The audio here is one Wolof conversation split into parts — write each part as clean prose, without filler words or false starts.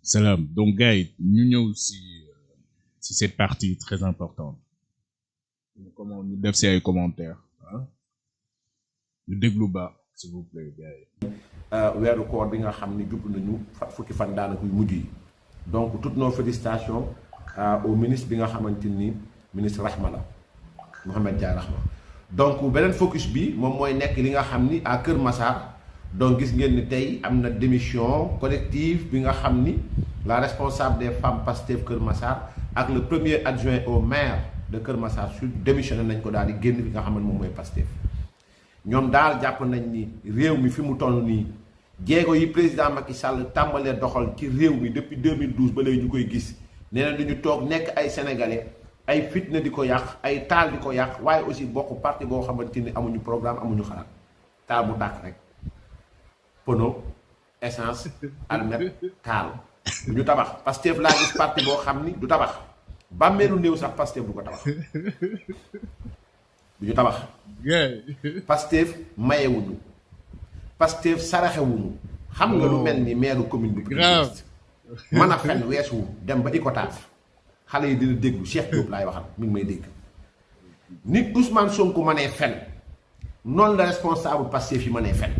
Salam. Donc, Guy, ñu ñëw si cette partie très importante. Comment ñu def si ay commentaires. ñu déglu ba s'il vous plaît, Guy. weeru koor bi nga xam ni jublu nañu fukki fan daanaka yu mujj yi donc toutes nos félicitations au ministre bi nga xamante ni ministre Rahma la Mohamed Dia Rahma. donc beneen focus bi moom mooy nekk li nga xam ni à Kër Massar donc gis ngeen ni tey am na démission collective bi nga xam ni la responsable des femmes Pastef Kër Massar ak le premier adjoint au maire de Kër Massar Sud démissionné nañ ko daal di génn bi nga xam ne moom mooy Pastef. ñoom daal jàpp nañ ni réew mi fi mu toll nii jéego yi président Macky Sall tàmbalee doxal ci réew mi depuis 2012 ba léegi ñu koy gis nee na duñu toog nekk ay sénégalais ay fitna di ko yàq ay taal di ko yàq waaye aussi bokk parti boo xamante ni amuñu programme amuñu xalaat taal bu tàkk rek pono essence almet taal du ñu tabax Pastef laa gis parti boo xam ni du tabax bàmmeelu néew sax Pastef du ko tabax du ñu tabax Pastef mayewuñu Pastef saraxewuñu xam nga lu mel ni maire commune bi mën a fen weesu dem ba Icotaf xale yi dina déglu Cheikh Diop laay waxal mi ngi may dégg nit Ousmane Sonko mënee fen noonu la responsable Pastef yi mënee fen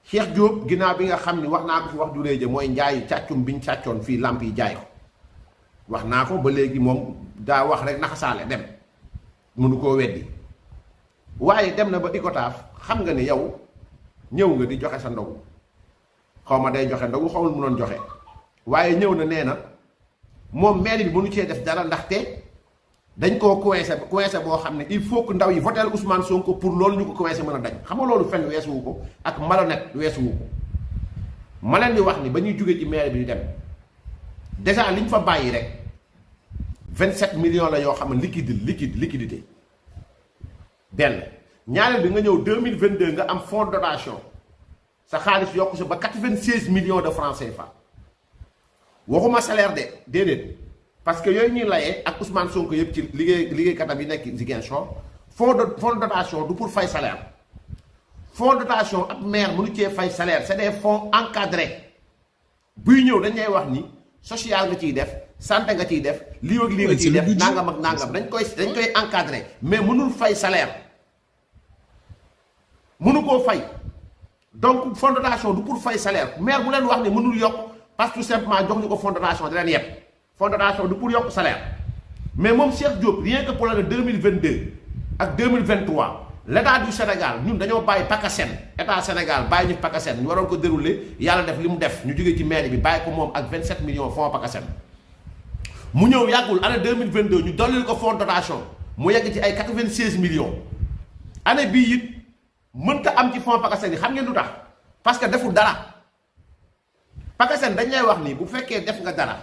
Cheikh Diop ginnaaw bi nga xam ni wax naa ko fi wax ju réeje mooy njaayu càccum biñ càccoon fii lamp yi jaay ko wax naa ko ba léegi moom daa wax rek naxasaale dem mënu koo weddi waaye dem na ba Icotaf xam nga ne yow ñëw nga di joxe sa ndogu xaw ma day joxe ndogu xawul mu doon joxe waaye ñëw na nee na moom maire bi mënu cee def dara ndaxte dañ koo coincé boo xam ne il faut que ndaw yi votel Ousmane Sonko pour loolu ñu ko coincé mën a dañ xam nga loolu fenn weesuwu ko ak malhonnête weesuwu ko ma leen di wax ni ba ñuy jógee ci maire bi di dem déjà liñ fa bàyyi rek 27 millions la yoo xam ne liquidité benn ñaareel bi nga ñëw 2022 nga am fonds de dotation sa xaalis yokku si ba 96 millions de francs CFA waxuma salaire de déedéet parce que yooyu ñuy layee ak Ousmane Sonko yëpp ci liggéeykatam yi nekk Ziguinchor fonds de dotation du pour fay salaire fonds de dotation ak maire mënu cee fay salaire c'est des fonds encadrés buy ñëw dañ lay wax ni social nga ciy def santé nga ciy def lii ak lii nga ciy def nangam ak nangam dañ koy encadré mais mënul fay salaire mënu koo fay donc fonds de dotation du pour fay salaire maire bu leen wax ne mënul yokk parce que tout simplement jox ñu ko fonds de dotation di leen yeb fonds de dotation du pour yokk salaire mais moom Cheikh Diop rien que pour l'année 2022 ak 2023 l'état du Sénégal ñun dañoo bàyyi PACASEN état Sénégal bàyyi ñu PACASEN ñu waroon ko dérouler yàlla def li mu def ñu jógee ci maire bi bàyyi ko moom ak 27 millions fonds PACASEN mu ñëw yàggul année 2022 ñu dollil ko fonds de dotation mu yegg ci ay 96 millions année bii it mënta am ci fonds PACASEN yi xam ngeen lu tax parce que deful dara PACASEN dañ lay wax ni bu fekkee def nga dara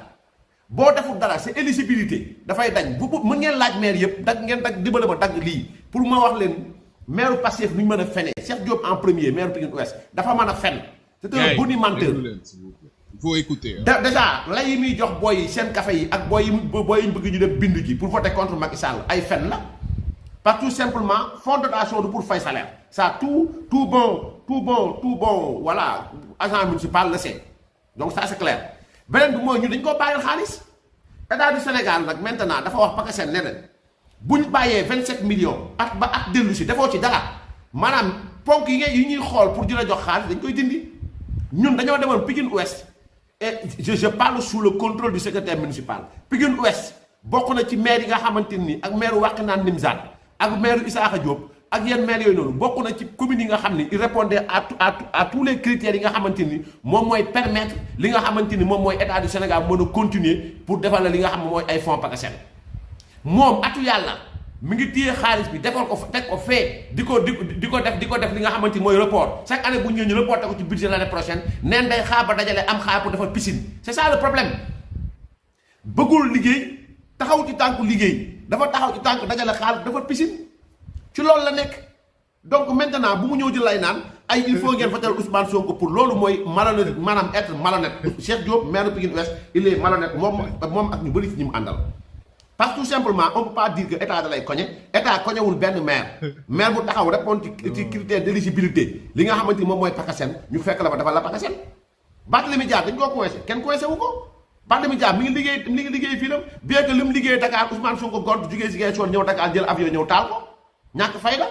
boo deful dara c'est éligibilité dafay dañ bu mën ngeen laaj maire yëpp dagg dimbale ma dagg lii pour ma wax leen maire Pastef nu ñu mën a fenee Cheikh Diop en premier maire Pikine Ouest dafa mën a fen c'est un bonimenteur. Il faut écouter. Déjà lay yi muy jox booy yi seen café yi ak booy yi ñu bëgg ñu dem bindu ji pour voter contre Macky Sall ay fen la parce que tout simplement fonds de dotation du pour fay salaire ça tout bon voilà agent municipal le sait donc ça c'est clair beneen bi mooy ñu dañ koo bàyyil xaalis état du Sénégal nag maintenant dafa wax PACASEN ne leen bu ñu bàyyee 27 millions at ba at dellu si defoo ci dara maanaam ponk yi ñuy xool pour di la jox xaalis dañ koy dindi ñun dañoo demoon Pikine Ouest et je parle sous le contrôle du secrétaire municipal Pikine Ouest bokk na ci maire yi nga xamante ni ak maire Wakhinane Nimzatt ak maire Issakha Diop ak yenn maire yooyu noonu bokk na ci communes yi nga xam ni il répondait à tous les critères yi nga xamante ni moom mooy permettre li nga xamante ni moom mooy état du Sénégal mën a continuer pour defal la li nga xam ne mooy ay fonds PACASEN moom atu yàlla mi ngi téye xaalis bi defal ko teg ko fee di ko def li nga xamante ni mooy report chaque année bu ñu reporté ko ci budget l'année prochaine neen day xaar ba dajale am xaar pour defal piscine c'est ça le problème bëggul liggéey taxaw ci tànku liggéey dafa taxaw ci tànku dajale xaalis defal piscine ci loolu la nekk donc maintenant bu mu ñëw di lay naan ay il faut ngeen voter Ousmane Sonko pour loolu mooy malhonnête maanaam être malhonnête Cheikh Diop maire Pikine Ouest il est malhonnête moom ak ñu bëri ci ñi mu àndal parce que tout simplement on peut pas dire que état da lay koñe état koñewul benn maire bu taxaw répondre ci critère d'éligibilité li nga xamante ni moom mooy PACASEN ñu fekk la fa dafa la PACASEN Barthélémy Dias dañ koo coincé kenn coincé wu ko Barthélémy Dias mi ngi liggéey fii la bien que li mu liggéey Dakar Ousmane Sonko gont jugee Ziguinchor ñëw Dakar jël avion ñëw taal ko ñàkk fayda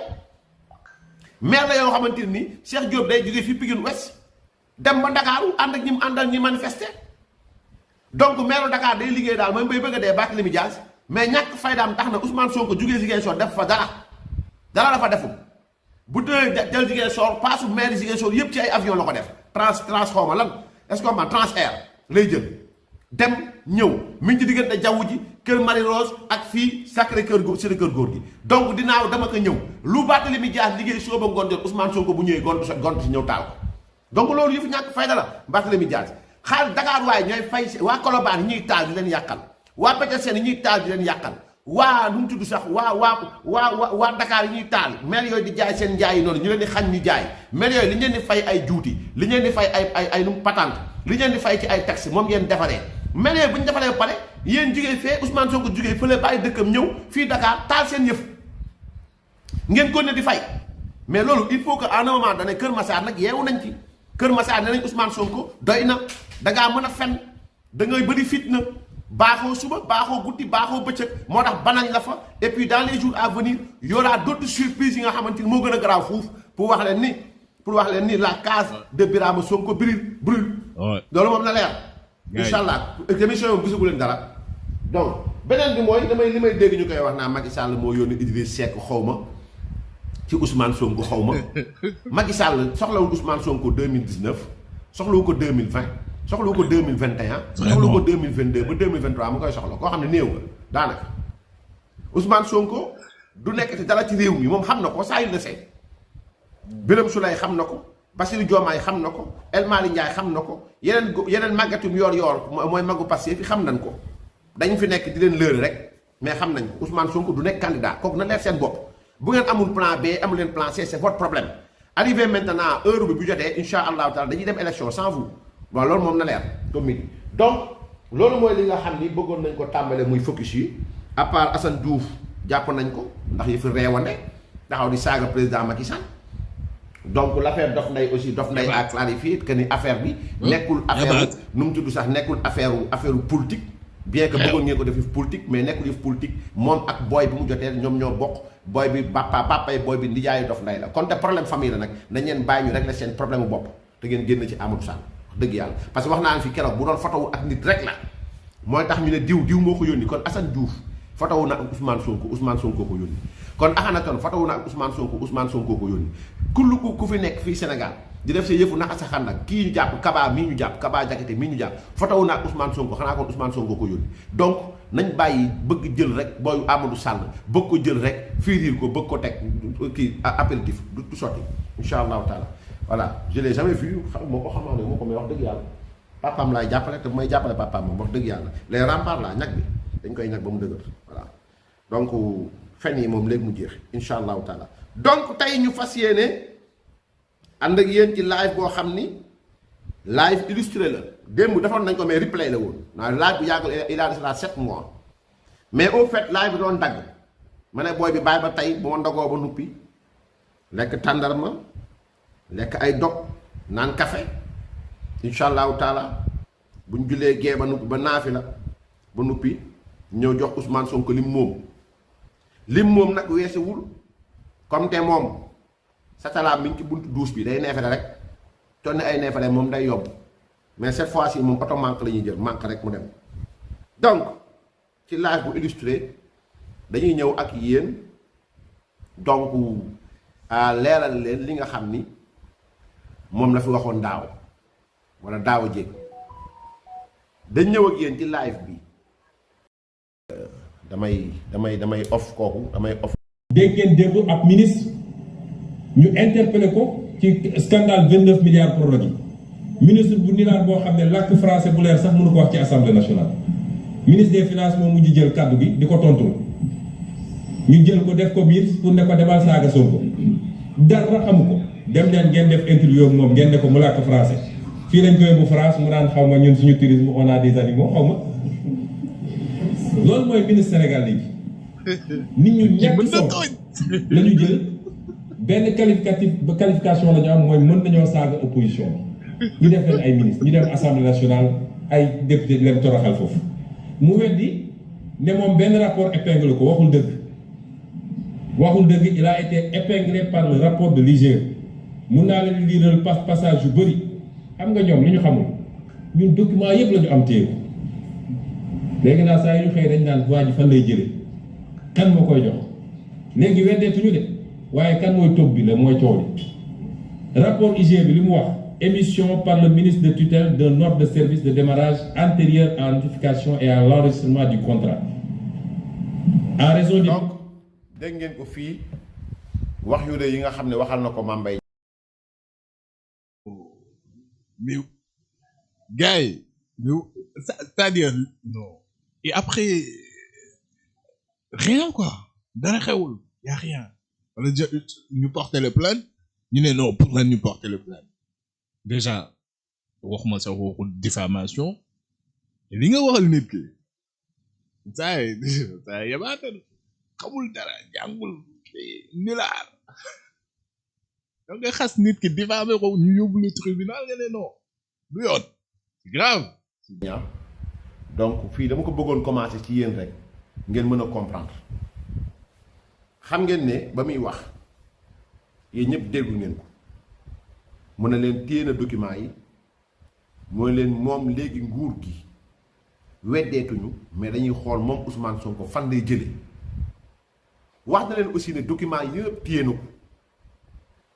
maire la yoo xamante ni Cheikh Diop day jugee fii Pikine Ouest dem ba Dakar ànd ak ñi mu àndal ñi manifester donc maire Dakar day liggéey daal mooy bay bëgg a dee Barthélémy Dias mais ñàkk faydaam tax na Ousmane Sonko jugee Ziguinchor def fa dara dafa deful bu dee jël Ziguinchor paasu maire Ziguinchor yëpp ci ay avion la ko def trans xaw ma lan est-ce que man Transair lay jël dem ñëw mi ngi ci diggante jaww ji Kër Marie Rose ak fii Sacré-Cœur góor gi donc dinaaw dama ko ñëw lu Barthélémy Dias liggéey sooba ngoon jot Ousmane Sonko bu ñëwee gont si ñëw taal ko donc loolu yëpp ñàkk fayda la Barthélémy Dias xaalis Dakar waaye ñooy fay waa Colobane yi ñuy taal di leen yàqal waa Petersen yi ñuy taal di leen yàqal waa nu mu tudd sax waa Dakar yi ñuy taal maire yooyu di jaay seen njaay yi noonu ñu leen di xañ ñu jaay maire yooyu li ngeen di fay ay juuti li ngeen di fay ay nu patente li ngeen di fay ci ay taxes moom ngeen defaree maire yooyu bu ñu defaree ba pare yéen jugee fee Ousmane Sonko jugee fële bàyyi dëkkam ñëw fii Dakar taal seen yëf ngeen ko ne di fay mais loolu il faut que à un moment donné Kër Massar nag yeewu nañ ci Kër Massar ne nañ Ousmane Sonko doy na dangaa mën a fen da ngay bëri fitna baaxoo suba baaxoo guddi baaxoo bëccëg moo tax banañ la fa et puis dans les jours à venir y aura d'autres surprises yi nga xamante ni moo gën a garaaw fuuf pour wax leen ni la case de Birama Sonko brûle. loolu moom na leer. incha allah émission yi gisagu leen dara. donc beneen bi mooy li may dégg ñu koy wax naa Macky Sall moo yónni Idriss Seck xaw ma ci Ousmane Sonko xaw ma Macky Sall soxlawul Ousmane Sonko 2019 soxlawu ko 2020. soxla ko 2021 soxla ko 2022 ba 2023 mu koy soxla koo xam ne néew nga daanaka Ousmane Sonko du nekk ci dara ci réew mi moom xam na ko saa yu desee Birame Souleye xam na ko Bassirou Diomaye xam na ko El Malick Ndiaye xam na ko yeneen màggatum yoor mooy magu Pastef fi xam nañ ko dañ fi nekk di leen lëre rek mais xam nañ ko Ousmane Sonko du nekk candidat kooku na leer seen bopp bu ngeen amul plan B amul leen plan C c'est votre problème arrivé maintenant heure bi bu jotee incha allahu taala dañuy dem élection sans vous bon loolu moom na leer comme midi donc loolu mooy li nga xam ni bëggoon nañ ko tàmbale muy focus yi à part Assane Diouf jàpp nañ ko ndax yëfi reewande taxaw di saaga président Macky Sall donc l'affaire Dof Ndeye aussi Dof Ndeye a clarifié que ni affaire bi nekkul affaire nu mu tudd sax nekkul affaire politique bien que bëggoon ngeen ko def yëf politique mais nekkul yëf politique moom ak booy bi mu jotee ñoom ñoo bokk booy bi papay booy bi ndijaayu Dof Ndeye la kon te problème famille la nag nañ leen bàyyi ñu régler seen problème bu bopp te ngeen génn ci Amadou Sall dëgg yàlla parce que wax naa ne fi keroog bu doon fotowu ak nit rek la mooy tax ñu ne diw moo ko yónni kon Assane Diouf fotowu na ak Ousmane Sonko ko yónni kon Akhenaton fotowu na ak Ousmane Sonko ko yónni kullu ku fi nekk fii Sénégal di def sa yëfu naxa sa xànd ak kii ñu jàpp Kaba mii ñu jàpp Kaba Jakite mii ñu jàpp fotowu na ak Ousmane Sonko xanaa kon Ousmane Sonko ko yónni donc nañ bàyyi bëgg jël rek booy Amadou Sall bëgg ko jël rek fiiriir ko bëgg ko teg kii apéritif du sotti incha allahu taala voilà je l'ai jamais vu moo ko xamaa ne moo ko may wax dëgg yàlla papaam laay jàppale te may jàppale papaam moom wax dëgg yàlla les remparts la ñag bi dañ koy ñag ba mu dëgër voilà donc fen yi moom léegi mu jeex incha allahu taala donc tey ñu fas yéene ànd ak yéen ci live boo xam ni live illustré la démb defoon nañ ko mais replay la woon naa live bu yàggul il a de cela 7 mois mais au fait live bi doon dagg ma ne booy bi bàyyi ba tey bu ma ndogoo ba nuppi lekk tàndarma lekk ay dog naan café incha allahu taala bu ñu jullee gee ba nuppi ba naafi la ba nuppi ñëw jox Ousmane Sonko lim moom nag weesuwul comme te moom sa talaam mi ngi ci buntu douche bi day neefere rek tonne ay neefere moom day yomb mais cette fois-ci moom oto manque la ñuy jël manque rek mu dem donc ci live bu illustré dañuy ñëw ak yéen donc leeral leen li nga xam ni moom la fi waxoon daaw wala daaw jéeg dañ ñëw ak yéen ci live bi damay off kooku damay off. dégg ngeen démb ab ministre ñu interpellé ko ci scandale 29 milliards prorogé ministre bu nilaar boo xam ne làkk français bu leer sax mënu ko wax ci assemblée nationale ministre des finances moo mujj jël kàddu gi di ko tontu ñu jël ko def ko biir pour ne ko demal saaga Sonko dara xamu ko dem leen ngeen def interview moom ngeen ne ko mu làkk français fii lañ koy bu France mu naan xaw ma ñun suñu tourisme on a des animaux xaw ma loolu mooy ministre Sénégal léegi nit ñu ñàkk solo la ñu jël benn qualification la ñu am mooy mën nañoo saaga opposition ñu def leen ay ministre ñu dem assemblée nationale ay député di leen toroxal foofu mu weddi ne moom benn rapport épinglé ko waxul dëgg il a été épinglé par le rapport de l'IGE mun naa leen liiral passage yu bëri xam nga ñoom li ñu xamul ñun document yëpp la ñu am téye léegi naa saa yu ñu xëy dañ naan waa ji fan lay jëlee kan moo koy jox léegi weddeetuñu de waaye kan mooy topp bi la mooy coow li rapport IGE bi li mu wax émission par le ministre de tutelle d'un ordre de service de démarrage antérieur à la notification et à l'enregistrement du contrat en raison du donc dégg ngeen ko fii wax yu de yi nga xam ne waxal na ko Mame Mbaye mais gars yi c'est-à-dire non et après rien quoi dara xewul y a rien wala ñu porter le plainte ñu ne non pour lan ñu porter le plainte déjà waxuma sa waxu diffamation li nga waxal nit ki saa yabaate xamul dara jàngul nilaar da nga xas nit ki diffamé ko ñu yóbbu le tribunal nga ne non du yoon c'est grave. donc fii dama ko bëggoon commencer ci yéen rek ngeen mën a comprendre xam ngeen ne ba muy wax yéen ñëpp déglu ngeen ko mu ne leen téye na document yi mooy leen moom léegi nguur gi weddeetuñu mais dañuy xool moom Ousmane Sonko fan lay jëlee wax na leen aussi ne document yëpp téye na ko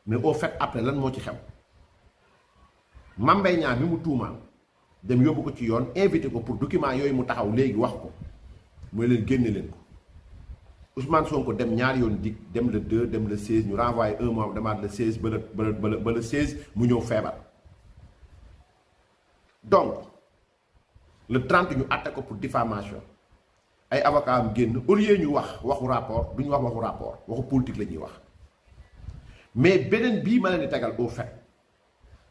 mais au fait après lan moo ci xew Mame Mbaye Niang bi mu tuumaan dem yóbbu ko ci yoon invité ko pour document yooyu mu taxaw léegi wax ko mooy leen génne leen ko Ousmane Sonko dem ñaari yoon dik dem le 2 dem le 16 ñu renvoyé un mois demaat le 16 ba le 16 mu ñëw feebar donc le 30 ñu àtte ko pour diffamation ay avocat am génn au lieu ñu wax waxu rapport du ñu wax waxu rapport waxu politique la ñuy wax mais beneen bii ma leen di tegal au fait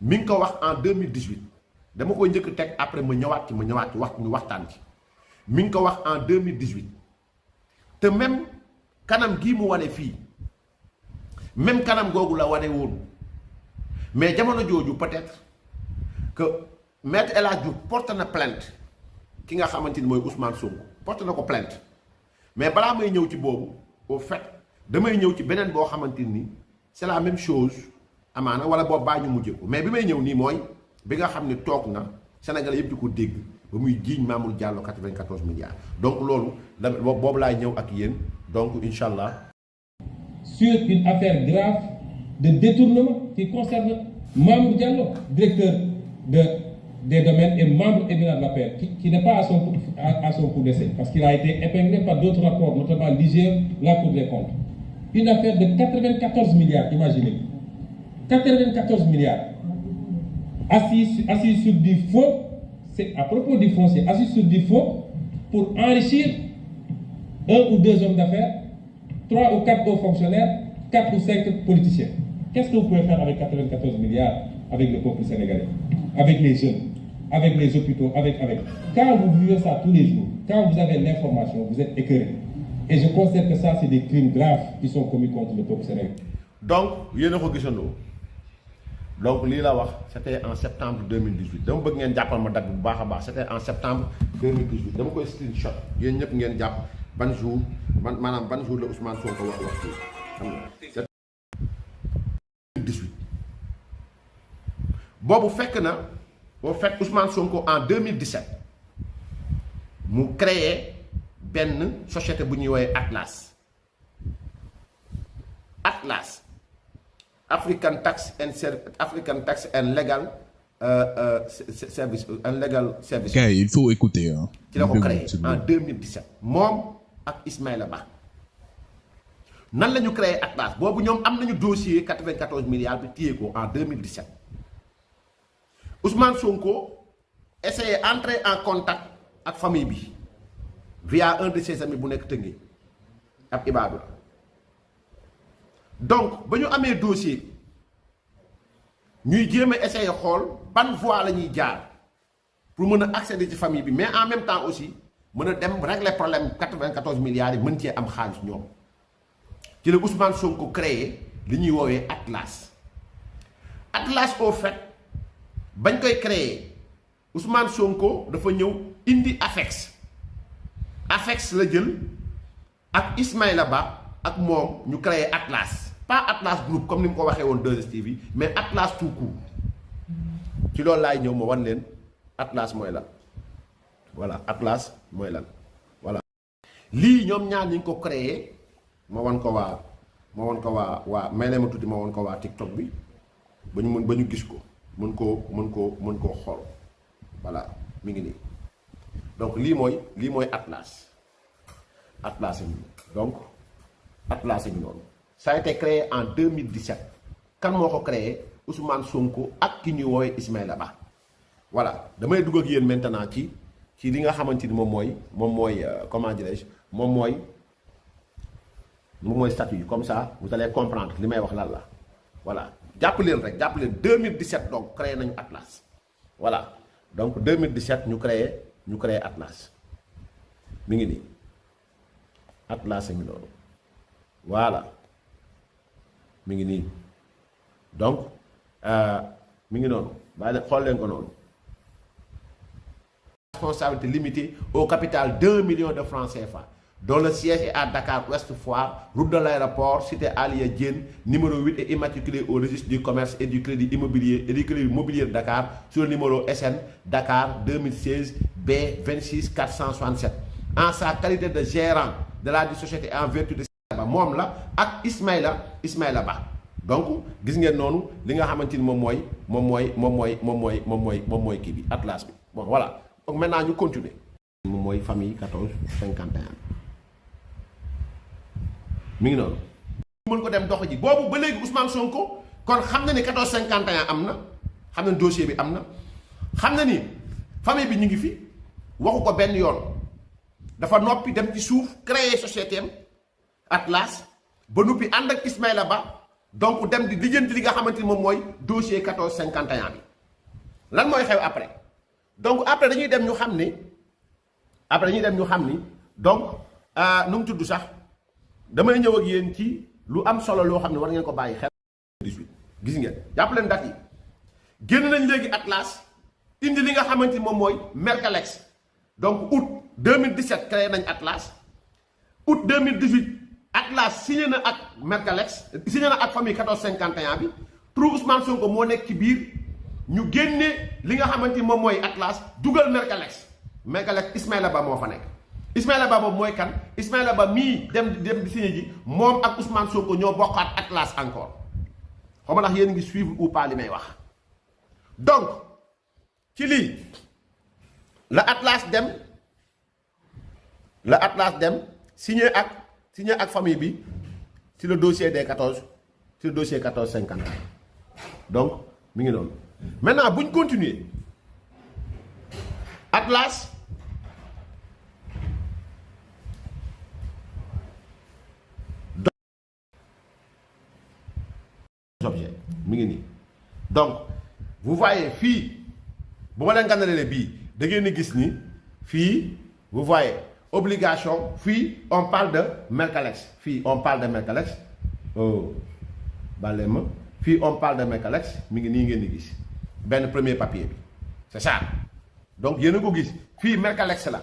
mi ngi ko wax en 2018 dama koy njëkk teg après ma ñëwaat ci wax ñu waxtaan ci mi ngi ko wax en 2018 te même kanam gii mu wane fii même kanam googu la wane woon mais jamono jooju peut-être que maître El Hadj Diouf porte na plainte ki nga xamante ni mooy Ousmane Sonko porte na ko plainte mais balaa may ñëw ci boobu au fait damay ñëw ci beneen boo xamante ni c'est la même chose amaana wala boobu baa ñu mujjee ko mais bi may ñëw nii mooy bi nga xam ne toog na Sénégal yëpp di ko dégg ba muy jiiñ Mamour Diallo 94 milliards donc loolu la boobu laay ñëw ak yéen donc incha allah. sur une affaire grave de détournement qui concerne Mamour Diallo directeur des domaines et membre éminent de l'APR qui n'est pas à son coup d'essai parce qu'il a été épinglé par d'autres rapports notamment l'IGE, la Cour des comptes. Une affaire de 94 milliards, imaginez. 94 milliards. Assis sur du faux, c'est à propos du foncier, assis sur du faux pour enrichir 1 ou 2 hommes d'affaires, 3 ou 4 hauts fonctionnaires, 4 ou 5 politiciens. Qu'est-ce que vous pouvez faire avec 94 milliards avec le peuple sénégalais, avec les jeunes, avec les hôpitaux, avec. Quand vous vivez ça tous les jours, quand vous avez l'information, vous êtes écœuré. Et je considère que ça, c'est des crimes graves qui sont commis contre le peuple sénégalais. Donc, yéen a ko gisandoo donc lii la wax c'était en septembre 2018 dama bëgg ngeen jàppal ma date bu baax a baax c'était en septembre 2018 dama koy screenshot yéen ñëpp ngeen jàpp ban jour maanaam ban jour la Ousmane Sonko wax fii xam nga 2018 boobu fekk na boo fekk Ousmane Sonko en 2017 mu créé benn société bu ñuy woowee Atlas African Tax and Legal Service and Legal Service. Okay, il faut écouter hein. ci la ko créé en 2017 moom ak Ismaïla Ba nan la ñu créé Atlas boobu ñoom am nañu dossier 94 milliards bi téye ko en 2017 Ousmane Sonko essayé entrer en contact ak famille bi via un de ses amis bu nekk Tëngéej ab ibaadu la donc ba ñu amee dossier ñuy jéem a essayer xool ban voie la ñuy jaar pour mën a accéder ci famille bi mais en même temps aussi mën a dem régler problème 94 milliards yi mën cee am xaalis ñoom ci la Ousmane Sonko créé li ñuy woowee Atlas au fait bañ koy créer Ousmane Sonko dafa ñëw indi Afex la jël ak Ismaïla Ba ak moom ñu créer Atlas pas Atlas groupe comme ni mu ko waxee woon 2STV mais Atlas tout court ci loolu laay ñëw ma wan leen Atlas mooy lan voilà Atlas mooy lan voilà. lii ñoom ñaar ñu ngi ko créer ma wan ko waa may leen ma tuddi ma wan ko waa TikTok bi ba ñu gis ko mën koo xool voilà mi ngi nii donc lii mooy Atlas yi donc Atlas yi noonu ça a été créé en 2017 kan moo ko créé Ousmane Sonko ak ki ñuy woowee Ismaïla Ba voilà damay dugg ak yéen maintenant ci li nga xamante ni moom mooy comment dirais-je moom mooy statut comme ça vous allez comprendre li may wax lan la voilà jàpp leen 2017 donc créé nañu Atlas voilà donc 2017 ñu créé Atlas mi ngi nii Atlas a ngi noonu voilà mi ngi nii donc mi ngi noonu bàyyi leen xool leen ko noonu responsabilité limitée au capital 2 millions de francs CFA dont le siège est à Dakar Ouest Foire route de l'aéroport cité Alia Diène numéro 8 et immatriculé au registre du commerce et du crédit immobilier de Dakar sur le numéro SN Dakar 2016 B 26 467 en sa qualité de gérant de la société en vertu de moom la ak Ismaïla Ba donc gis ngeen noonu li nga xamante ni moom mooy kii bi Atlas bi bon voilà donc maintenant ñu continuer moom mooy famille 1451 mi ngi noonu mën ko dem dox ji boobu ba léegi Ousmane Sonko kon xam na ni 1451 am na xam na dossier bi am na xam na ni famille bi ñu ngi fi waxu ko benn yoon dafa noppi dem ci suuf créer société am Atlas ba noppi ànd ak Ismaïla Ba donc dem di lijjanti li nga xamante ni moom mooy dossier 1451 bi lan mooy xew après donc après dañuy dem ñu xam ni donc nu mu tudd sax damay ñëw ak yéen ci lu am solo loo xam ne war ngeen ko bàyyi xel 18 gis ngeen jàpp leen date yi génn nañ léegi Atlas indi li nga xamante ni moom mooy Mercalex donc août 2017 créé nañ Atlas août 2018 Atlas signé na ak Mercalex signé na ak famille 1451 bi trou Ousmane Sonko moo nekk ci biir ñu génne li nga xamante ni moom mooy Atlas dugal Mercalex Ismaïla Ba moo fa nekk Ismaïla Ba boobu mooy kan Ismaïla Ba mii dem di signé ji moom ak Ousmane Sonko ñoo bokkaat Atlas encore xaw ma ndax yéen ngi suivre ou pas li may wax donc ci lii la Atlas signé ak famille bi ci le dossier des 1450 donc mi ngi noonu maintenant bu ñu continuer Atlas objet mi ngi nii donc vous voyez fii bu ma leen gànnalee bii da ngeen di gis ni fii vous voyez obligation fii on parle de Mercalex fii on parle de Mercalex bàllee ma fii on parle de Mercalex mi ngi nii ngeen di gis benn premier papier bi c'est ça donc yéen a ko gis fii Mercalex la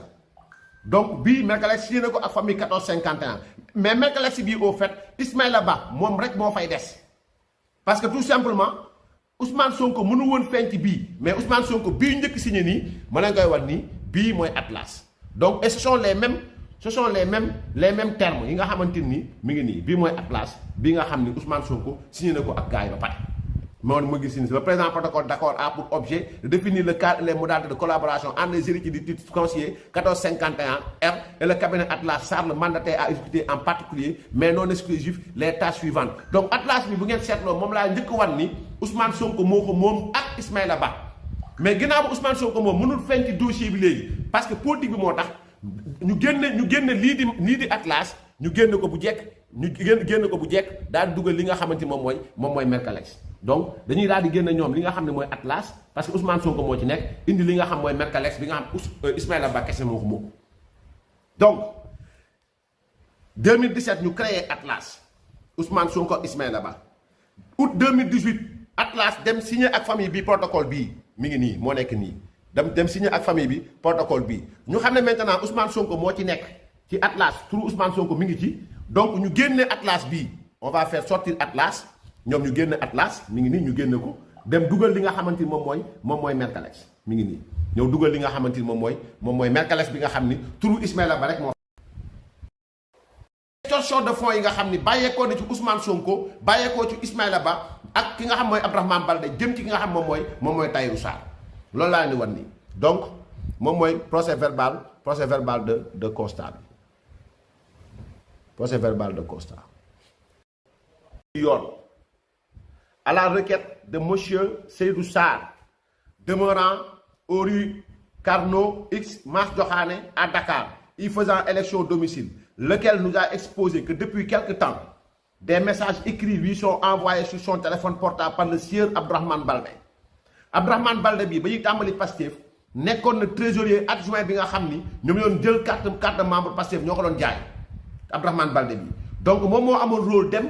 donc bii Mercalex signé na ko ak famille 1451 mais Mercalex bii au fait Ismaïla Ba moom rek moo fay des parce que tout simplement Ousmane Sonko mënu woon feeñ ci bii mais Ousmane Sonko bii njëkk signé nii ma leen koy wax nii bii mooy Atlas donc et ce sont les mêmes termes yi nga xamante ni mi ngi nii bii mooy Atlas bii nga xam ni Ousmane Sonko signé na ko ak gars yi ba pare. ma gis ni le présent protocole d'accord a pour objet de définir le cadre et les modalités de collaboration entre les héritiers du titre foncier 1451 R et le cabinet Atlas Sarr le mandataire à exécuter en particulier mais non exclusif les tâches suivantes donc Atlas bi bu ngeen seetloo moom laa njëkk wan ni Ousmane Sonko moo ko moom ak Ismaïla Ba mais ginnaaw ba Ousmane Sonko moom mënul feeñ ci dossier bi léegi parce que politique bi moo tax ñu génne lii di Atlas ñu génn ko bu jekk daal di dugal li nga xamante moom mooy Mercalex donc dañuy daal di génn ñoom li nga xam ne mooy Atlas parce que Ousmane Sonko moo ci nekk indi li nga xam mooy Mercalex bi nga xam Ismaïla Ba kese moo ko moom donc 2017 ñu créé Atlas Ousmane Sonko Ismaïla Ba août 2018 Atlas dem signé ak famille bi protocole bii mi ngi nii moo nekk nii dem signé ak famille bi protocole bi ñu xam ne maintenant Ousmane Sonko moo ci nekk ci Atlas turu Ousmane Sonko mi ngi ci donc ñu génne Atlas bii on va faire sortir Atlas ñoom ñu génne Atlas mi ngi nii ñu génne ko dem dugal li nga xamante ni moom mooy Mercalex mi ngi nii ñëw dugal li nga xamante ni moom mooy Mercalex bi nga xam ni turu Ismaïla Ba rek moo extorsion de fonds yi nga xam ni bàyyeekoo na ci Ousmane Sonko bàyyeekoo ci Ismaïla Ba ak ki nga xam mooy Abdourahmane Baldé jëm ci ki nga xam moom mooy Tahirou Sarr loolu laa ni wan nii donc moom mooy procès verbal de constat bi procès verbal de constat yoon à la requête de monsieur Seydou Sarr demeurant aux rues Carnot X Mas Diokhane à Dakar y faisant élection au domicile, lequel nous a exposé que depuis quelque temps des messages écrits lui sont envoyés sur son téléphone portable par le sieur Abdourahmane Baldé. Abdourahmane Baldé bi ba ñuy tàmbali Pastef nekkoon na trésorier adjoint bi nga xam ni ñoom ñoo doon jël carte de membre Pastef ñoo ko doon jaay Abdourahmane Baldé bi donc moom moo amoon rôle dem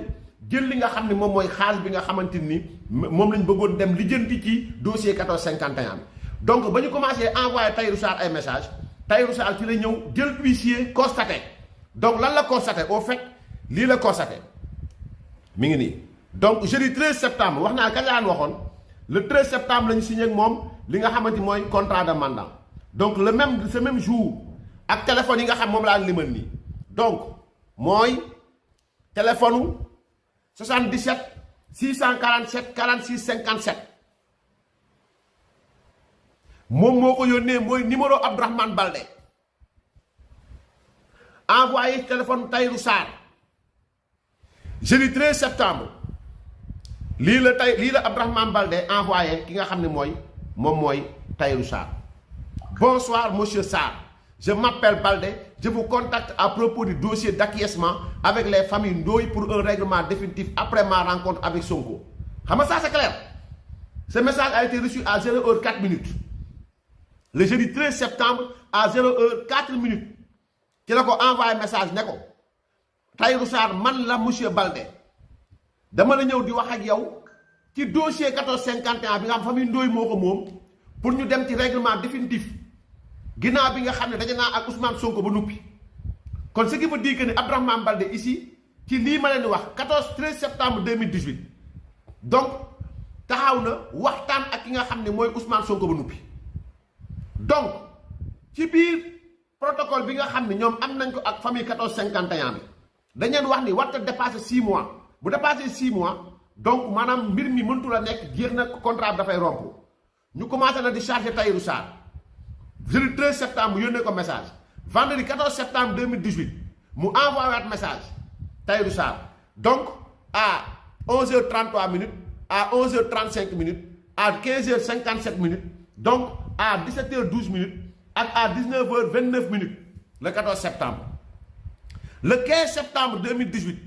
jël li nga xam ni moom mooy xaalis bi nga xamante ni moom lañ bëggoon dem lijjanti ci dossier 1451 donc ba ñu commencé envoyé Tahirou Sarr ay message Tahirou Sarr ci la ñëw jël huissier constaté donc lan la constaté au fait lii la constaté mi ngi nii donc jeudi 13 septembre wax naa kañ laa waxoon le 13 septembre la ñu signé ak moom li nga xamante mooy contrat de mandat donc ce même jour ak téléphone yi nga xam moom laa limal nii donc mooy téléphone 77 647 46 57 moom moo ko yónnee mooy numéro Abdourahmane Baldé envoyé téléphone Tahirou Sarr jeudi 13 septembre lii la Abdourahmane Baldé envoyé ki nga xam ne moom mooy Tahirou Sarr. Bonsoir monsieur Sarr, je m'appelle Baldé, je vous contacte à propos du dossier d'acquiescement avec les familles Ndoye pour un règlement définitif après ma rencontre avec Sonko. Xam nga ça c'est clair. Ce message a été reçu à 0h04 le jeudi 13 septembre à 0h04 ci la ko envoyé message ne ko Tahirou Sarr man la monsieur Baldé dama la ñëw di wax ak yow ci dossier 1451 bi nga xam famille Ndoye moo ko moom pour ñu dem ci règlement définitif ginnaaw bi nga xam ne daje naa ak Ousmane Sonko ba nuppi kon ce qui veut dire que ni Abdourahmane Baldé ici ci lii ma leen di wax 13 septembre 2018 donc taxaw na waxtaan ak ki nga xam ne mooy Ousmane Sonko ba nuppi donc ci biir protocole bi nga xam ne ñoom am nañ ko ak famille 1451 bi dañ leen wax ni warta dépasser 6 mois bu dépasser 6 mois donc maanaam mbir mi mëntu la nekk jeex na contrat bi dafay rompre ñu commencé na di charger Tahirou Sarr jeudi 13 septembre yónnee ko message vendredi 14 septembre 2018 mu envoyé waat message Tahirou Sarr donc à 11h33 à 11h35 à 15h57 donc à 17h12 ak à 19h29 le 14 septembre le 15 septembre 2018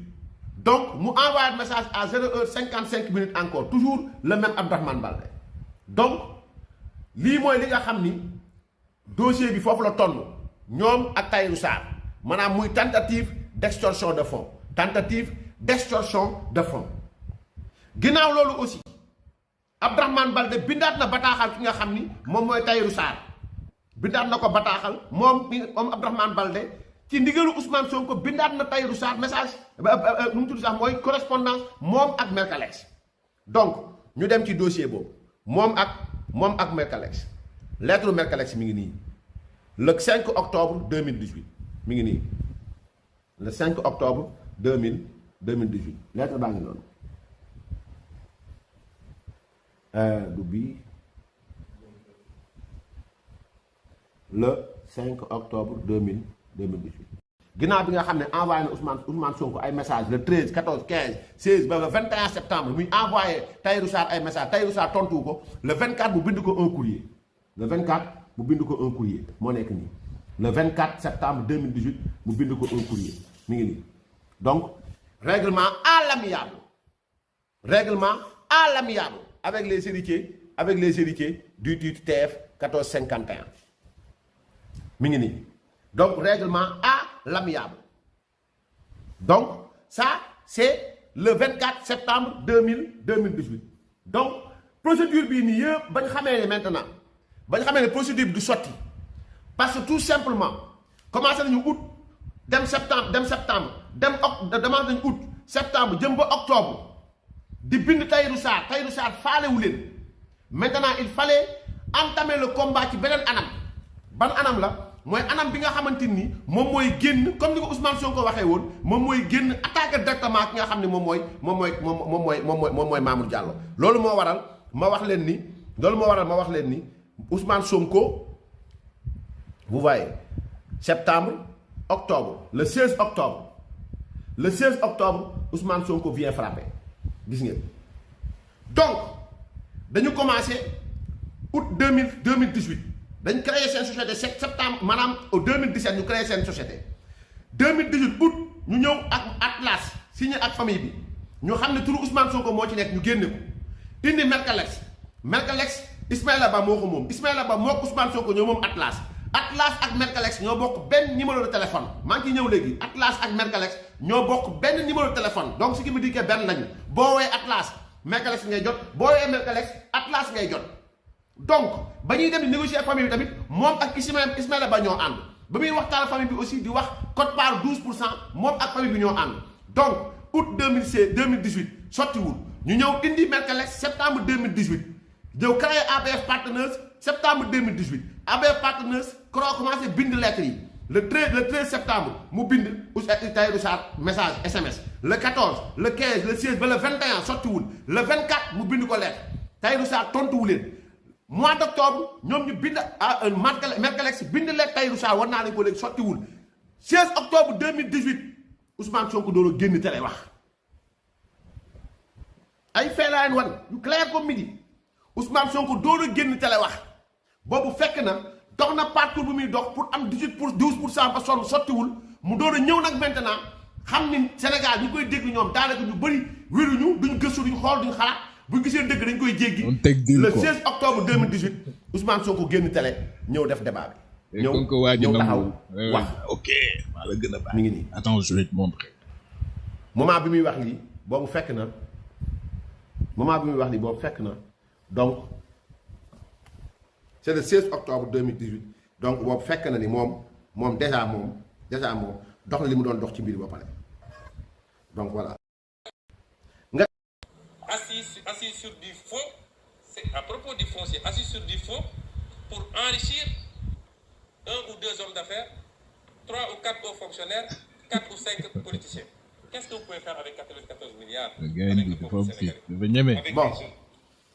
donc mu envoyé message à 0h55 encore toujours le même Abdourahmane Baldé donc lii mooy li nga xam ni dossier bi foofu la toll ñoom ak Tahirou Sarr maanaam muy tentative d'extorsion de fonds ginnaaw loolu aussi Abdourahmane Baldé bindaat na bataaxal ki nga xam ni moom mooy Tahirou Sarr bindaat na ko bataaxal moom Abdourahmane Baldé ci ndigalu Ousmane Sonko bindaat na Tahirou Sarr message nu mu tudd sax mooy correspondance moom ak Mercalex donc ñu dem ci dossier boobu moom ak Mercalex lettre Mercalex mi ngi nii le 5 octobre 2018 mi ngi nii le 5 octobre 2018 lettre baa ngi noonu du bii le 5 octobre 2018 ginnaaw bi nga xam ne envoyé na Ousmane Sonko ay message le 13 14 15 16 ba le 21 septembre muy envoyé Tahirou Sarr ay message Tahirou Sarr tontu ko le 24 bu bind ko un courrier le 24 bu bind ko un courrier moo nekk nii le 24 septembre 2018 mu bind ko un courrier mi ngi nii donc règlement à l'amiable avec les héritiers du titre TF 1451 mi ngi nii donc règlement à l'amiable donc ça c'est le 24 septembre 2018 donc procédure bii nii yëpp bañ xamee ne maintenant bañ xamee ne procédure bi du sotti parce que tout simplement commencé nañu août dem septembre demance nañu août septembre jëm ba octobre di bind Tahirou Sarr faalewu leen maintenant il fallait entamer le combat ci beneen anam ban anam la mooy anam bi nga xamante ni moom mooy génn comme ni ko Ousmane Sonko waxee woon moom mooy génn attaquer directement ki nga xam ne moom mooy Mamour Diallo loolu moo waral ma wax leen ni Ousmane Sonko vous voyez septembre octobre le 16 octobre Ousmane Sonko vient frapper gis ngeen donc dañu commencé août 2018 dañ créé seen société septembre maanaam au 2017 ñu créé seen société 2018 août ñu ñëw ak Atlas signé ak famille bi ñu xam ne turu Ousmane Sonko moo ci nekk ñu génne ko indi Mercalex Ismaïla Ba moo ko moom Ismaïla Ba moo ko Ousmane Sonko ñoo moom Atlas ak Mercalex ñoo bokk benn numéro de téléphone maa ngi ciy ñëw léegi Atlas ak Mercalex ñoo bokk benn numéro de téléphone donc ce qui veut dire que benn lañu boo woowee Atlas Mercalex ngay jot boo woowee Mercalex Atlas ngay jot donc ba ñuy dem di négocier ak famille bi tamit moom ak Ismaïla Ba ñoo ànd ba muy waxtaan famille bi aussi di wax quote part 12% moom ak famille bi ñoo ànd donc août 2018 sottiwul ñu ñëw indi Mercalex septembre 2018 ñëw créé ABF Partners septembre 2018 ABF Partners commencé bind lettres yi le 13 septembre mu bind Tahirou Sarr message SMS le 14 le 15 le 16 ba le 21 sottiwul le 24 mu bind ko lettre Tahirou Sarr tontuwu leen mois d' octobre ñoom ñu bind Mercalex bind lettre Tahirou Sarr war naa leen ko léegi sottiwul 16 octobre 2018 Ousmane Sonko doon génn télé wax ay fee laa leen wan yu clair comme midi Ousmane Sonko doon génn télé wax boobu fekk na dox na parcours bu muy dox pour am 12% ba sonn sottiwul mu doon a ñëw nag maintenant xam ni Sénégal ñu koy dégg ñoom daanaka ñu bëri wéruñu duñ gëstu duñ xool duñ xalaat buñ gisee dëgg dañ koy jéggi. le 16 octobre 2018 Ousmane Sonko génn télé ñëw def débat bi. ñëw taxaw wax ok maa la gën a baax mi ngi nii. attends je vais te montrer. moment bi muy wax lii boobu fekk na donc c'est le 16 octobre 2018 donc boobu fekk na ni moom déjà dox na li mu doon dox ci mbir ba pare donc voilà. Assis sur du fonds, c'est à propos du foncier, assis sur du fonds pour enrichir 1 ou 2 hommes d'affaires, 3 ou 4 hauts fonctionnaires, 4 ou 5 politiciens. Qu'est-ce que vous pouvez faire avec 94 milliards? Le gars, il est bon,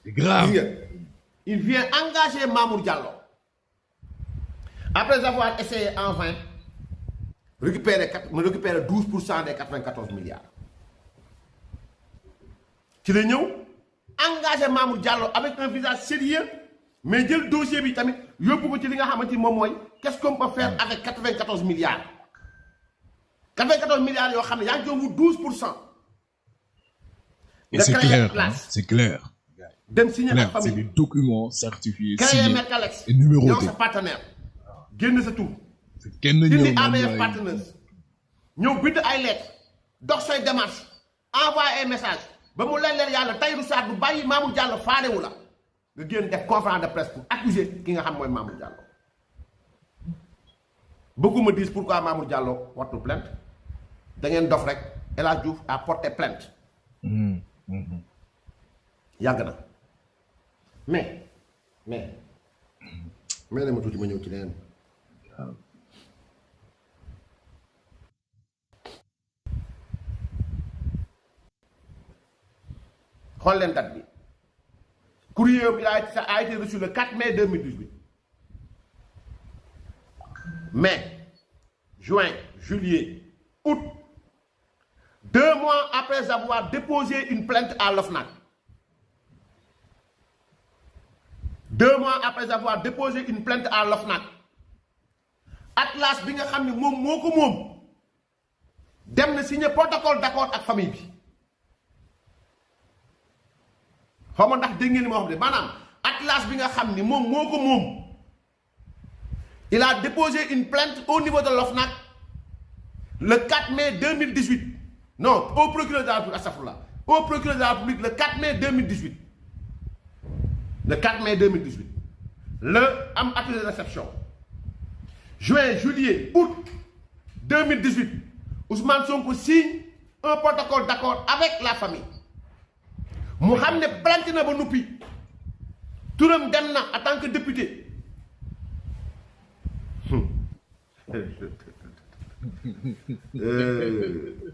c'est grave. Il vient engager Mamour Diallo. Après avoir essayé en vain, récupérer 12% des 94 milliards. ci la ñëw engagé Mamour Diallo avec un visage sérieux mais jël dossier bi tamit yóbbu ko ci li nga xamante ni moom mooy qu'est-ce qu'on peut faire avec 94 milliards 94 milliards yoo xam ne yaa ngi doon wut 12%. Et c'est clair, hein, c'est clair. dem signer ak famille c'est des documents certifiés créer Mercalex et numérotés. yow sa partenaire génn sa tur. kenn indi ABF Partners ñëw bind ay lettres dox say démarche envoyé ay messages. ba mu leen yàlla Tahirou Sarr bu bàyyi Mamour Diallo faalewu la nga génn def conférence de presse pour accuser ki nga xam mooy Mamour Diallo bëgguma dis pourquoi Mamour Diallo porte plainte da ngeen dof rek El Hadj Diouf a porté plainte yàgg na mais la ma tuuti ma ñëw ci leneen xool leen date bi courrier bi a été reçu le 4 mai 2018 mai juin juillet août 2 mois après avoir déposé une plainte à l'OFNAC 2 mois après avoir déposé une plainte à l'OFNAC Atlas bi nga xam ne moom moo ko moom dem na signer protocole d'accord ak famille bi xaw ma ndax dégg ngeen li ma wax de maanaam Atlas bi nga xam ni moom moo ko moom il a déposé une plainte au niveau de l'OFNAC le 4 mai 2018 non au procureur de la République astafurlah au procureur de la République le 4 mai 2018 le 4 mai 2018 le am accusé de réception juin juillet août 2018 Ousmane Sonko signe un protocole d'accord avec la famille mu xam ne plainte na ba nuppi turam dem na en tant que député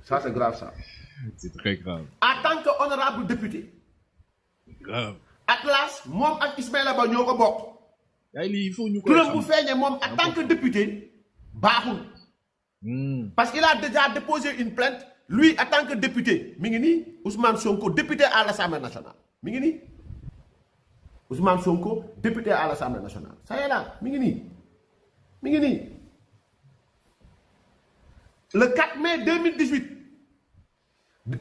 ça c'est grave ça. C'est très grave. En tant que honorable député. Grave. Atlas moom ak Ismaïla Ba ñoo ko bokk. Il faut ñu koy turam bu feeñee moom en tant que député baaxul. Parce qu'il a déjà déposé une plainte lui en tant que député mi ngi nii Ousmane Sonko député à l'Assemblée nationale mi ngi nii Ousmane Sonko député à l'Assemblée nationale ça y est là mi ngi nii mi ngi nii le 4 mai 2018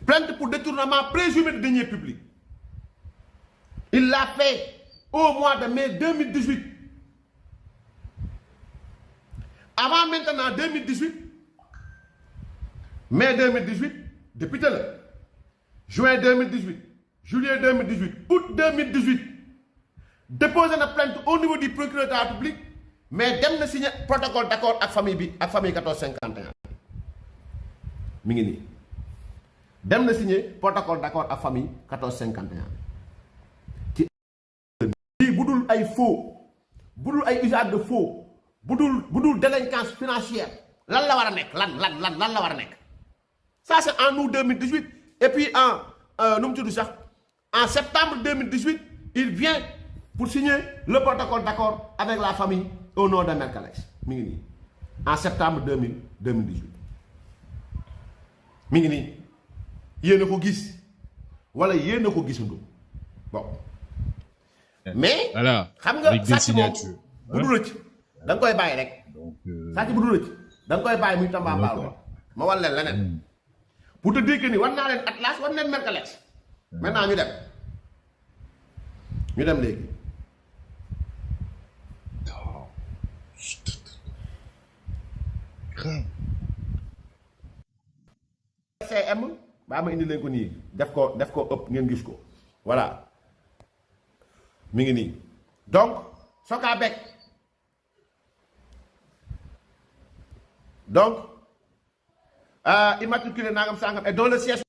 plainte pour détournement présumé de deniers publics il l'a fait au mois de mai 2018 avant maintenant 2018 mai 2018 député là juin 2018 juillet 2018 août 2018 déposé na plainte au niveau du procureur de la République mais dem na signé protocole d'accord ak famille bi ak famille 1451 mi ngi nii dem na signé protocole d'accord ak famille 1451 ci lii bu dul ay faux bu dul ay usage de faux bu dul délinquance financière lan la war a nekk lan la war a nekk ça c'est en août 2018 et puis en nu mu tudd sax en septembre 2018 il vient pour signer le protocole d'accord avec la famille au nom de Mercalex mi ngi nii en septembre 2018 mi ngi nii yéen a ko gis wala yéen a ko gisandoo bon mais xam nga sàcc moom bu du rëcc da nga koy bàyyi rek sàcc bu du rëcc da nga koy bàyyi muy tambaambaalu ma wan leen leneen pour te dire que ni war naa leen Atlas war leen Mercalex maintenant ñu dem léegi CM baa ma indi leen ko nii def ko ëpp ngeen gis ko voilà mi ngi nii donc Sokabek donc immatriculé nangam sangam et dont le siège.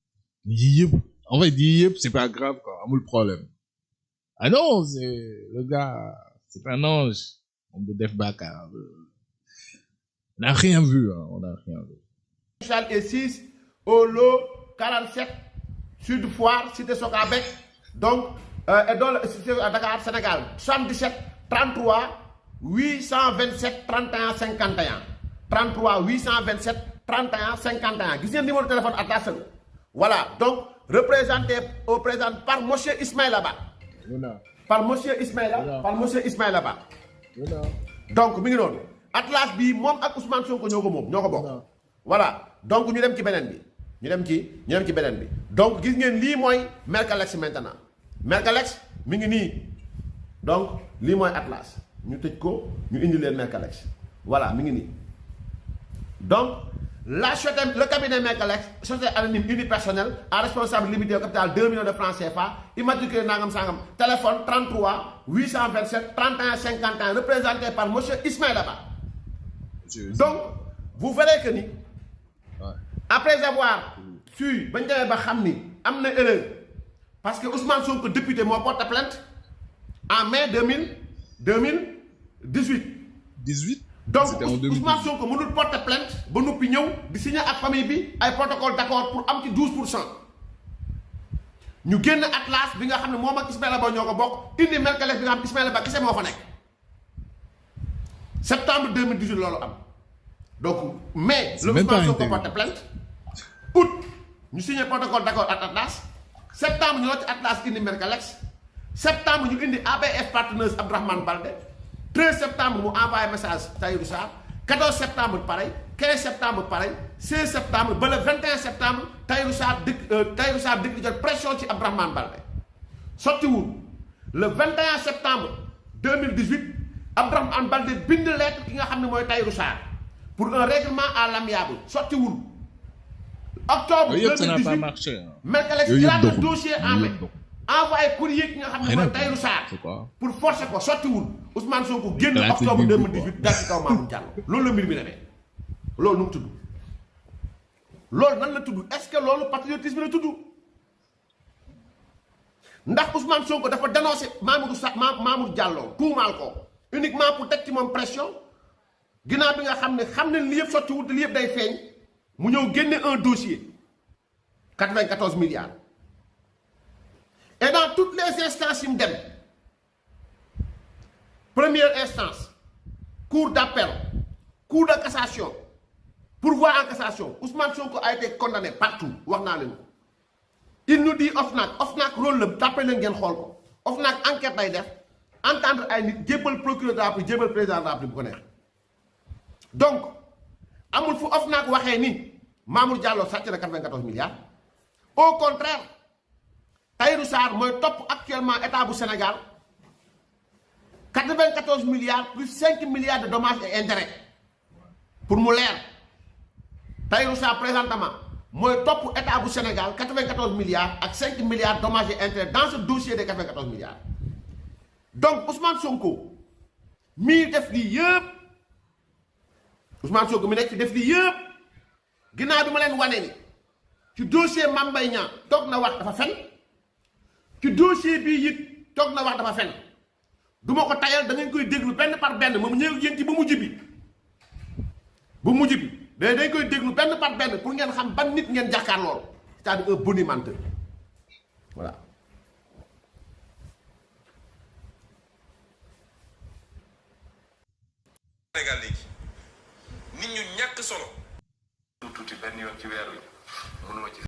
En fait, c'est pas grave quoi, amul problème. Ah non, c'est le gars, c'est un ange. On de def baka. On n'a rien vu, hein, on n'a rien vu. Charles et 6 au lot 47 Sud Foire cité Sokabek donc et dans le à Dakar Sénégal 77 33 827 31 51 33 827 31 51 gis ngeen numéro de téléphone Atlas voilà donc représenté au présent par monsieur Ismaïla Ba par monsieur Ismaïla Ba donc mi ngi noonu Atlas bi moom ak Ousmane Sonko ñoo ko moom ñoo ko bokk voilà donc ñu dem ci beneen bi donc gis ngeen lii mooy Mercalex maintenant Mercalex mi ngi nii donc lii mooy Atlas ñu tëj ko ñu indi leen Mercalex voilà mi ngi nii donc la société le cabinet Mercalex société anonyme unipersonnelle à responsable limité au capital 2 millions de francs CFA immatriculé nangam sangam téléphone 33 827 31 51 représenté par monsieur Ismaïla Ba donc vous verrez que ni après avoir su bañ demee ba xam ni am na erreur parce que Ousmane Sonko député moo porte plainte en mai 2018 donc Ousmane Sonko mënul porter plainte ba noppi ñëw di signer ak famille bi ay protocole d'accord pour am ci 12%. ñu génn Atlas bi nga xam ne moom ak Ismaïla Ba ñoo ko bokk indi Mercalex bi nga xam Ismaïla Ba kese moo fa nekk septembre 2018 loolu am donc mai le Ousmane Sonko porter plainte août ñu signé protocole d'accord ak Atlas septembre ñu la ci Atlas indi Mercalex septembre ñu indi ABF Partners Abdourahmane Baldé 13 septembre mu envoyé message Tahirou Sarr 14 septembre pareil 15 septembre pareil 16 septembre ba le 21 septembre Tahirou Sarr dikk di jot pression ci Abdourahmane Baldé sottiwul le 21 septembre 2018 Abdourahmane Baldé bind lettre ki nga xam ne mooy Tahirou Sarr pour un règlement à l'amiable sottiwul octobre 2018 Mercalex jëlaat le dossier en main envoyé courrier ki nga xam ne mooy Tahirou Sarr pour forcer ko sottiwul Ousmane Sonko génn octobre 2018 dal ci kaw Mamour Diallo loolu la mbir mi demee loolu nu mu tudd loolu nan la tudd est-ce que loolu patriotisme la tudd ndax Ousmane Sonko dafa dénoncé Mamour Diallo tuumaal ko uniquement pour teg ci moom pression ginnaaw bi nga xam ne li yëpp sottiwul te li yëpp day feeñ mu ñëw génne un dossier 94 milliards et dans toutes les instances yi mu dem première instance cour d'appel cour de cassation pourvoi en cassation Ousmane Sonko a été condamné partout wax naa leen ko il nous dit OFNAC rôle la tàppale leen ngeen xool ko OFNAC enquête lay def entendre ay nit jébbal procureur de la République jébbal président de la République bu ko neex donc amul fu OFNAC waxee ni Mamour Diallo sàcc na 94 milliards au contraire Tahirou Sarr mooy topp actuellement état bu Sénégal 94 milliards plus 5 milliards de dommages et intérêts pour mu leer Tahirou Sarr présentement mooy topp état bu Sénégal 94 milliards ak 5 milliards de dommages et intérêts dans ce dossier de 94 milliards donc Ousmane Sonko mii def lii yëpp Ousmane Sonko mi nekk fi def lii yëpp ginnaaw bi ma leen wane ni ci dossier Mame Mbaye Niang toog na wax dafa fen ci dossier bii it toog na wax dafa fen du ma ko tayal da ngeen koy déglu benn par benn moom ñëw yéen ci bu mujj bi dañ koy déglu benn par benn pour ngeen xam ban nit ngeen jàkkaar lool c'est-à-dire un bonimenteur voilà Sénégal léegi nit ñu ñàkk solo tuuti benn yoon ci weer wi mënuma ci